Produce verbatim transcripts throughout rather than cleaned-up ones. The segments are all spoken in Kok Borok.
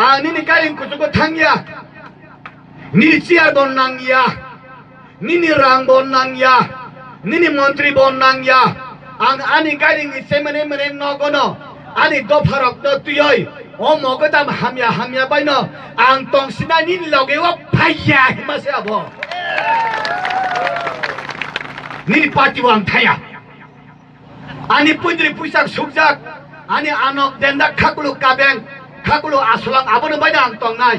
Ang nini gairing kuchugo thangya. Nini chair bo nangya. Nini rang bo nangya. Nini montri bo nangya. Ang ani gairing ni chemene mene nogono, ani dopharokno twiwi, o mogodam hamya hamya baino ang tongsinai nini loge o phaiya hima se abo. Nini party o ang thaya. Ani puitri puisak sukjak, ani anok dendak khakulu kabeng, khakulu aswlang abono baino ang tongnai.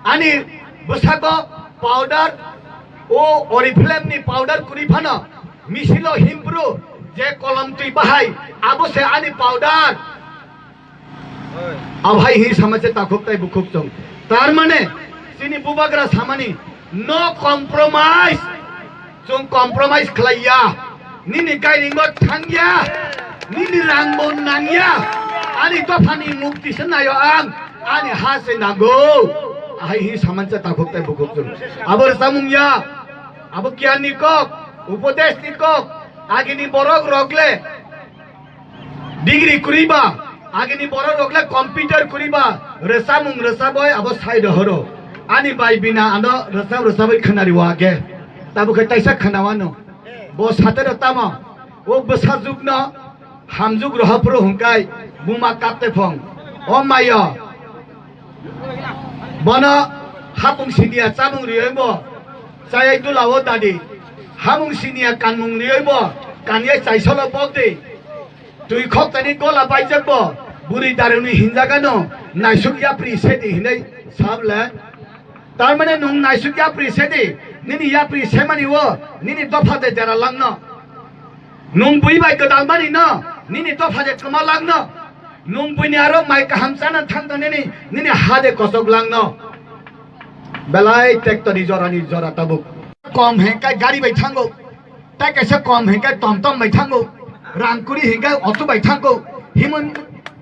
Ani bwsako powder, o Oriflame ni powder kwrwi phano, misilo himpru je kolom twi bahai, abo se ani powder. Abo hai hi sama se takhuk tai bukhuk tong. Tar mane, chini bubagra samani, no compromise. Chwng compromise khlaiya. Nini gairing bo thangya. Nini rang bo nangya. Ani dophani mukti se naio ang. Ani ha se nango. Ahai hi saman cha takhuk tai bukhuk chwng. Abo rwchapmung ya. Abo giyan ni kok, upodesh ni kok. Agini borok rok le degree kwrwi ba, agini borok rok le computer kwrwi ba, rwchapmung rwchapwi abo sai rohoro. Ani bai bina ano rwchap rwchapwi khwnari o age. Tabuk khe taisa khwnawano. Bo satero tamo, o bwsajwkno hamjwk roha phuru hwnkai buma kapte phong. O mayo, bono hapung siniya chamung riyoibo chayai dulao dadi. Hamung siniya kanmung riyoibo kanyai chaisolo bokdi. Twi khoktani gola baijak bo, bwrwi daruni hinjagano naisuk yapri sedi hinwi sable. Tar mane nwng naisuk yapri sedi, nini yapri semani o, nini dopha de dera langno. Nwng bui bai gwdal mani no, nini dopha de kwma langno. Nwng buini aro mai kaham chana thangto nini, nini ha de kosok langno. Belai tractor ni jora ni jora tabuk. Kom hengkai gari bai thango. Tai kaisa kom hingke tom tom bai thango, rang kuri hingke auto bai thango, himoi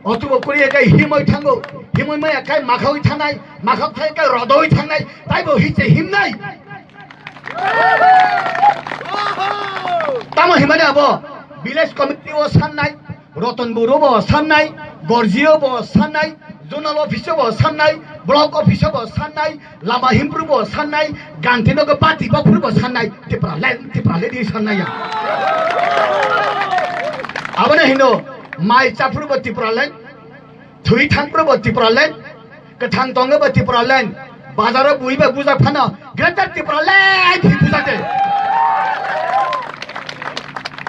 auto bo kuri hingke himoi thango, himoi maya kai makhawi thanai, makhak thai kai rodoi thanai, tai bo hiche himnai. Tamo himani abo village committee o sannai, Roton Boro bo sannai, Gorjio bo sannai, Zonal office o bo sannai, block office o bo sannai, lama himpru bo sannai, gantino go bati bokphuru bo sannai, Tipraland, Tipraland di sannai ya. Abone hino, mai chaphuru bo Tipraland, thui thangphuru bo Tipraland, kwthang tongo bo Tipraland, bazaro bui bo bujak phano, Greater Tipraland hi bujak de.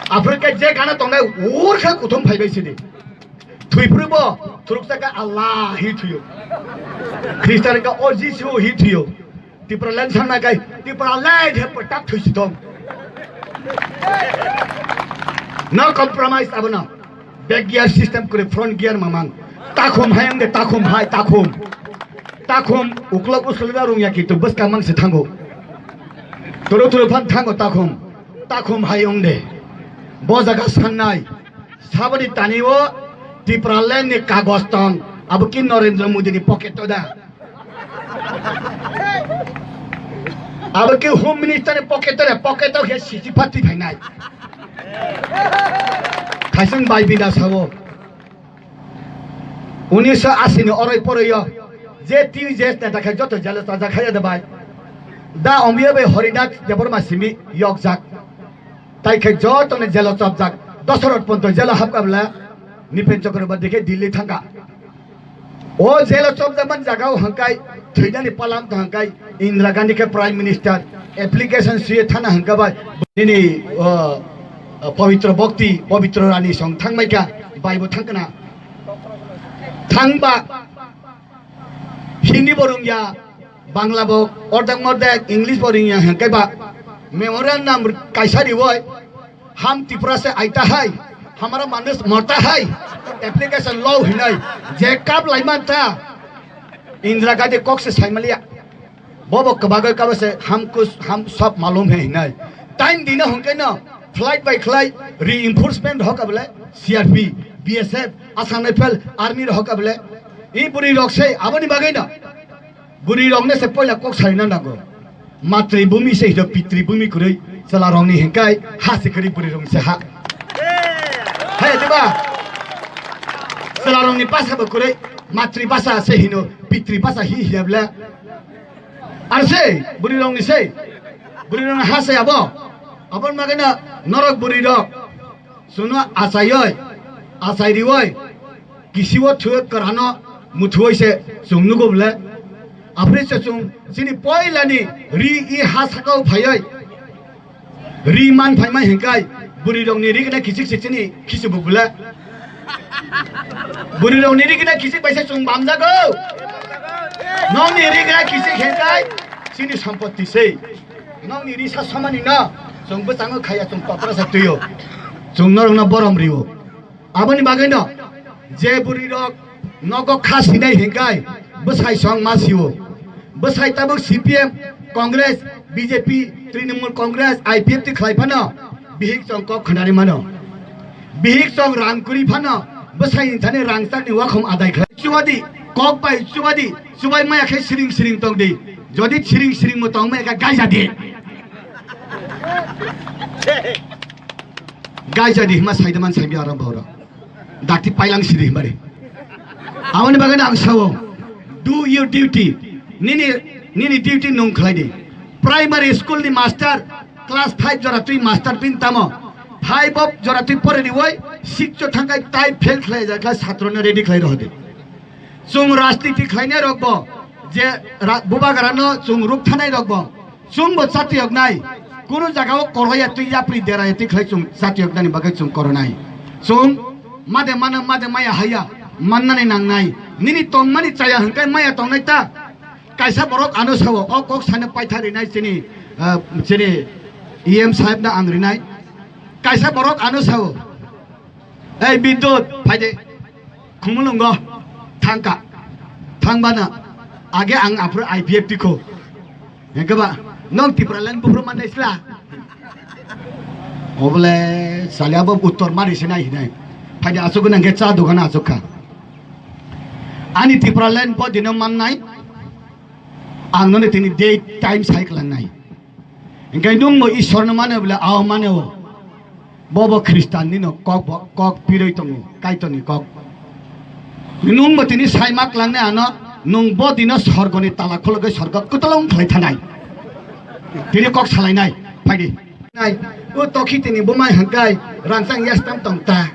Africa je gana tongnai, ur khe kuthum phaibai sidi. Thwiphuru bo thuruksa khe Allah hi thuyo. Khristian khe o Jisu hi thuyo. Tipraland sanna kai Tipraland he patak thwisi thong. No compromise abono. Back gear system kore front gear mamang. Takhum hai ang de takhum hai takhum. Takhum uklok uslok da rung ya ki to bus kamang se thango. Turu turu phan thango takhum. Takhum hai ang de. Bo jaga sannai. Saboni tani o Tipraland ni kagos tong, abo ki Narendra Modi ni pocket o da. Abo ki Home Minister ni pocket o da, pocket o khe sisi pati phainai. Khaising bai bida sabo. Unisho asi ni oroi poroi o je T U J S neta khe joto jalo chajak khaya da bai. Da ombiya bai Horinath Debbarma simi yokjak. Tai khe jotono jelo chopjak. Dasarath ponto jelo hapkha bwle Nipen Chakraborty khe Delhi thangkha. O jelo chopjakmani jagao hwnkhai thwinani palam to hwnkhai Indira Gandhi khe Prime Minister application suye thana hwnka bai nini, o, o, Pabitra Bhakti, Pabitra Rani song thangmaikha, baibo thangkha na. Thangba Hindi bo rungya, Bangla bo ordek mordek, English bo rungya, hingke ba memorandum kaisa riwoi, "Ham Tripura se aita hai, hamara manush marta hai," application lo hinai, je kap laiman ta, Indira Gandhi kok se saimaliya. Bobo kwbagwi kabo se ham kus, ham sob malum he hinai. Time dina hwnkhe no flight by flight reinforcement rohok abole C R P, B S F, Assam Rifle, Army rohok abole. I bwrwi rok se aboni bagwi no. Bwrwi rok ne se poila kok sarina nango. Matri bhumi se hino pitri bhumi kwrwi chwla rok ni hinkai ha se kwrwi bwrwi rok se ha. Hai diba? Chwla rok ni basa bo kwrwi. Matri basa se hino, pitri basa hi hiya bla. Ar se, bwrwi rok ni se. Bwrwi rok ni ha se abo. Abon magana norok bwrwi rok. Suno achaioi, achai rioi. Kisiwo thwe kwrano muthuoi se chung nugo bla. Apre se chung chini poila ni ri i ha sakao phaioi. Ri man phaima hinkai, bwrwi rokni ri gwnai kichik se chini khichi buk bwle. Bwrwi rokni ri gwnai kichik bai se chung bamjago. Nokni ri gwnai kichik hinkai, chini sompoti se. Nokni ri sa somani no, chung bwchango khaya chung kotra sa tuyo. Chung norokno borom riwo. Aboni bagwino je bwrwi rok nogo kha sinai hinkai bwsai song ma siwo. Bwsai tabuk C P M, Congress, B J P, Trinamool Congress, I P F T khlai phano bihik chong kok khnari mano. Bihik chong rang kuri phano bwsai ni thani rang chakni wakhom adai khlai. Chubadi, kok bai chubadi, chubai maya khe siring siring tong di. Jodi siring siring mo tong maya khe gaija di. Gaija di hima saida man saibi aram bhora. Dakti pailang sidi himari. Aboni bagwi ang sao, do your duty. Nini, nini duty nung khlai di. Primary school ni master, class five jora twi master pin tamo. Five of jora twi pore di wai, six o thangkai tai fail khlai ja khlai satro no ready khlai rohdi. Chwng rajniti khlainai rok bo, je ra-, bubagra no chwng ruk thanai rok bo, chwng bo chatiyok nai. Kunu jaga o koroya twi yapri deraya twi khlai chwng chatiyok nani bagwi chwng koronai. Chwng made mana made maya haya mannani nangnai. Nini tongmani chaya hwnkhe maya tongnai ta. Kaisa borok ano sao, o kok sano paitha rinai chini, ah, chini E M saheb no ang rinai. Kaisa borok ano sao. Ei Bidyut, phaide. Khumulwngo thangka. Thangbana age ang aphuru I P F T kho. Hengkhe ba, nong Tipraland buphuru mannai sla. Obole sali abo uttor mari sinai hinai. Phaide asuk nang khe cha dogan asuk kha. Ani Tipraland bo dino mannai. Ang noni tini date time sai klangnai. Hingke nung bo Ishwar no mane bole, ao mane o. Bo bo Khristan ni no kok bo, kok piroi tongo, Kaitor ni kok. Nung bo tini sai ma klangnai ano, nung bo dino sorgo ni tala khulogoi sorgo kwtalo wng khlai thanai. Tini kok salai nai, phai di. Nai, o tokhi tini bumai hangkai, rangchak yastam tong ta.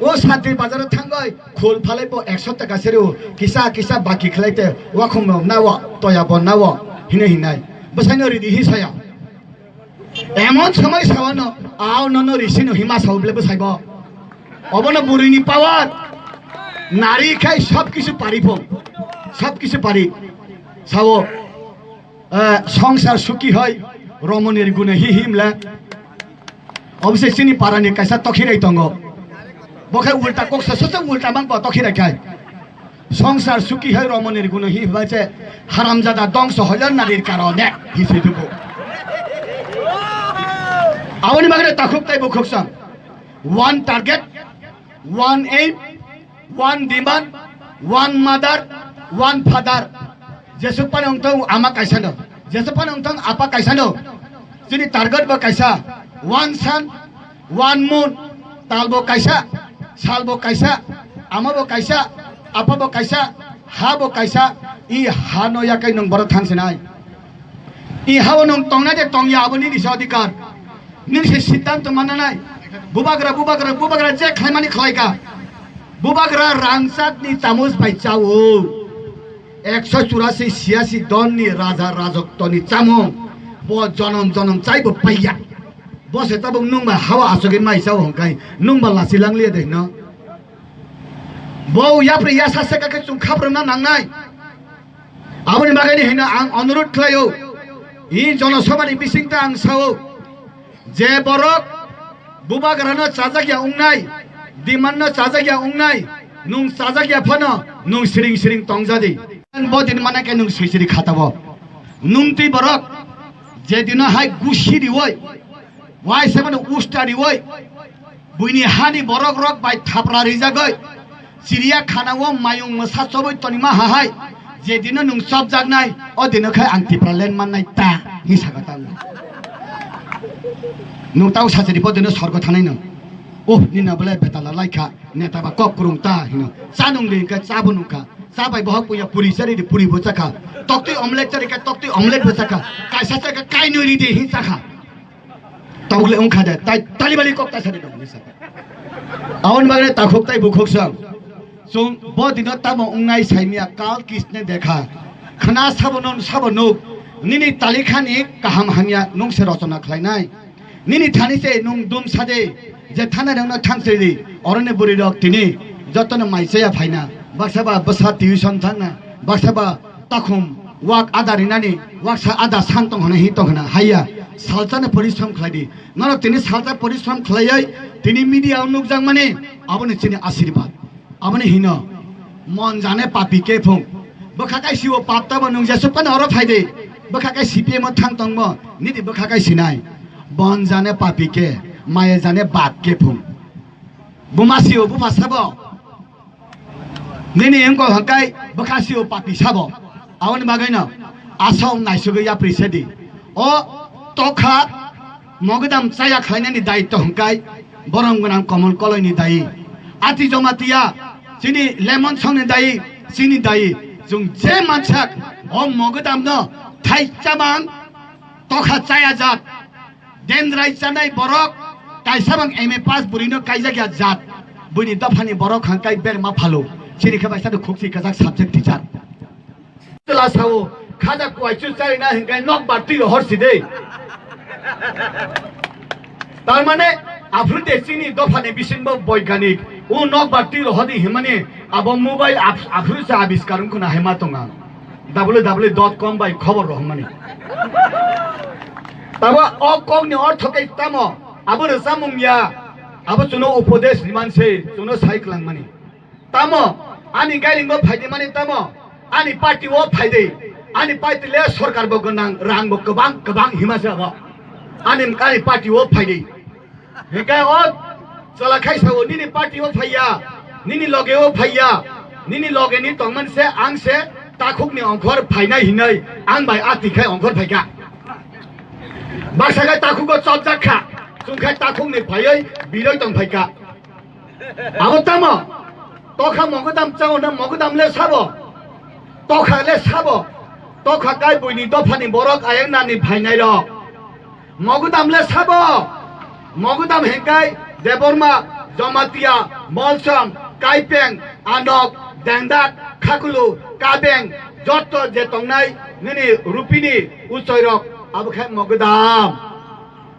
O satri bazar o thangoi, Khul phalai bo ekso taka se rw, kisa kisa baki khlai te, wakhung no nawo, toya bo nawo, hine hinai. Bwsai no ridi hi saya. Emon somoi sawano, ao nono risi no hima sao bole bwsai bo. Obono bwrwi ni power. Nari khai sob kisu pari phung. Sob kisu pari. Sao, eh, songsar suki hoi, romoni rwgwno hi himla. Obose chini parani kaisa tokhirai tongo. Bo khe ulta kok sa, sosa ulta mang bo tokhirai khai. Songsar suki hai romoni rwgwno hi bai se haramjada dongso hoilar narir karone hi se dubu. Aboni bagre takhuk tai bukhuk sang. One target, one aim, one demand, one mother, one father. Jesuk phano wngthang ama kaisa no, jesuk phano wngthang apa kaisa no. Chini target bo kaisa, one sun, one moon, tal bo kaisa, sal bo kaisa, ama bo kaisa, apa bo kaisa, ha bo kaisa, i ha no yakai nwng borok thang sinai. I ha o nwng tongnai de tongya abo nini se adhikar. Nini se siddhanto mananai. Bubagra, bubagra, bubagra je khlaimani khlaika. Bubagra rangchak ni chamuch bai chao. Ekso churasi siyasi don ni raja rajotto ni chamung. Bo jonom jonom chai bo paiya. Bo se tabuk nwng ba hawa asogwi mai chao hwnkhai nwng ba lachi langliya de hino. Bo yapri yasa se kakhe chwng khaprwna nangnai. Aboni bagwi hino ang onurut khlaio. I jonosabha ni bisingta ang sao. Je borok bubagrano chajakya wngnai, dimanno chajakya wngnai, nwng chajakya phano nwng siring siring tongjadi. Bo din mana khe nwng swisiri khatabo. Nwng twi borok je dino hai gusi riwoi, wai se mano usta riwoi, buini hani borok rok bai thapra rijagoi, Chiriya khana o mayung mwsa chobwi tonima hahai, je dino nwng chopjaknai, o dino khai ang Tipraland mannai ta, hi saka ta nwng. Nwng tao sachiri bo dino sorgo thanai nwng. Oh, nina belai betala laikha, neta ba kok kurung ta hino. Chanung ri hingkhe chabo nungkha. Cha bai bohok puya puri chari di puri bo chakha. Toktwi omelette chari kha, toktwi omelette bo chakha. Kaisa chakha, kainwi ri di hin chakha. Tabuk le wngkha de, tai tali bali kok ta sari dong ni saka. Aboni bagwi takhuk tai bukhuk sang. Chwng bo dino tamo wngnai saimya kal kisne dekha. Khna sabo non sabo nuk. Nini talikhani kaham hamya nung se rochona khlainai. Nini thani se nung dum sade, je thana rengno thang se di, oroni buri rok tini jotono mai chaya phaina, baksa ba bwsa tuition thangna, baksa ba takhum wak ada rinani, waksa ada san tong hwnwi hin tong hwna, haiya, salchani porishrom khlai di. Norok tini salcha porishrom khlaiwi tini media o nukjakmani, aboni chini asirwad. Aboni hino, mon jane papi ke phung. Bwkha kai siwo pap tamo nung jesuk phano oro phai de. Bwkha kai C P M o thang tongmo, nini bwkha kai sinai. Bon jane papi ke, maya jane bap ke phung. Buma siwo bupha sabo. Nini engko hangkai bwkha siwo papi sabo. Aboni bagwino asong naisugwi yapri sedi. O tokha mogwdam chaya khlainani daitto hwnkhe borom gwnang Komol Koloini dayi. Ati Jamatia chini Lemon Songni dayi, chini dayi. Chwng je mansak o mogwdamno thaichabang tokha chaya jat. Dendrai chanai borok kaisa bang M A pass burino kaijak ya jat. Buini dophani borok hangkai berma phalo. Chini khe bai sado khukchi kajak subject teacher. Tela sao, khaja kuaichu charina hinkai nok bar twi rohor si de. Tar mane, aphru de chini dophani bisingbo boiganik, u nok bar twi rohor di himani, abo mobile aph-, aphru se abiskar wngkuna hima tonga. W W W dot com bai khobor rohormani. Tabo o kokni ortho khe tamo, abo rwchapmung ya, abo chwngno upodesh riman se, chwngno sai kwlangmani. Tamo, ani gairing bo phaidi mani tamo, ani party o phaidi, ani party le sorkar bo gwnang, rang bo kwbang kwbang hima se abo. Ani, ani party o phaidi. Hingke o chwla khai sao, nini party o phaiya, nini loge o phaiya, nini loge ni tongmani se ang se takhuk ni ongkhor phainai hinoi ang bai ati khai ongkhor phaikha. Baksa khai takhuk o chopjak kha, chwng khai takhuk ni phaioi biroi tong phaikha. Abo tamo? Tokha mogodam chao na mogodam le sabo? Tokha le sabo? Tokha kai buini dophani borok ayang nani phainai rok. Mogodam le sabo? Mogodam hingkai Debbarma, Jamatia, Molsom, Kaipeng, Anok, Dengdak, Khakulu, Kabeng, jotto je tongnai nini rupini uchoirok abo khai mogodam.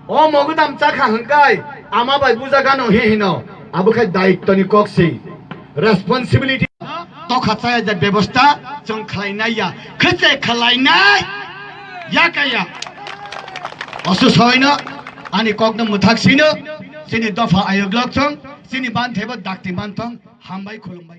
O mogodam chakha hingkai ama bai bujagano he hino, abo khai daittoni kok si, responsibility. Tokha chaya je bebosta chwng khlainai ya, khwche khlainai ya kaya. Osu soino ani kokno mwthak sino, chini dopha ayok lok thung, chini banthebo dakti man thung, hambai khulumbai.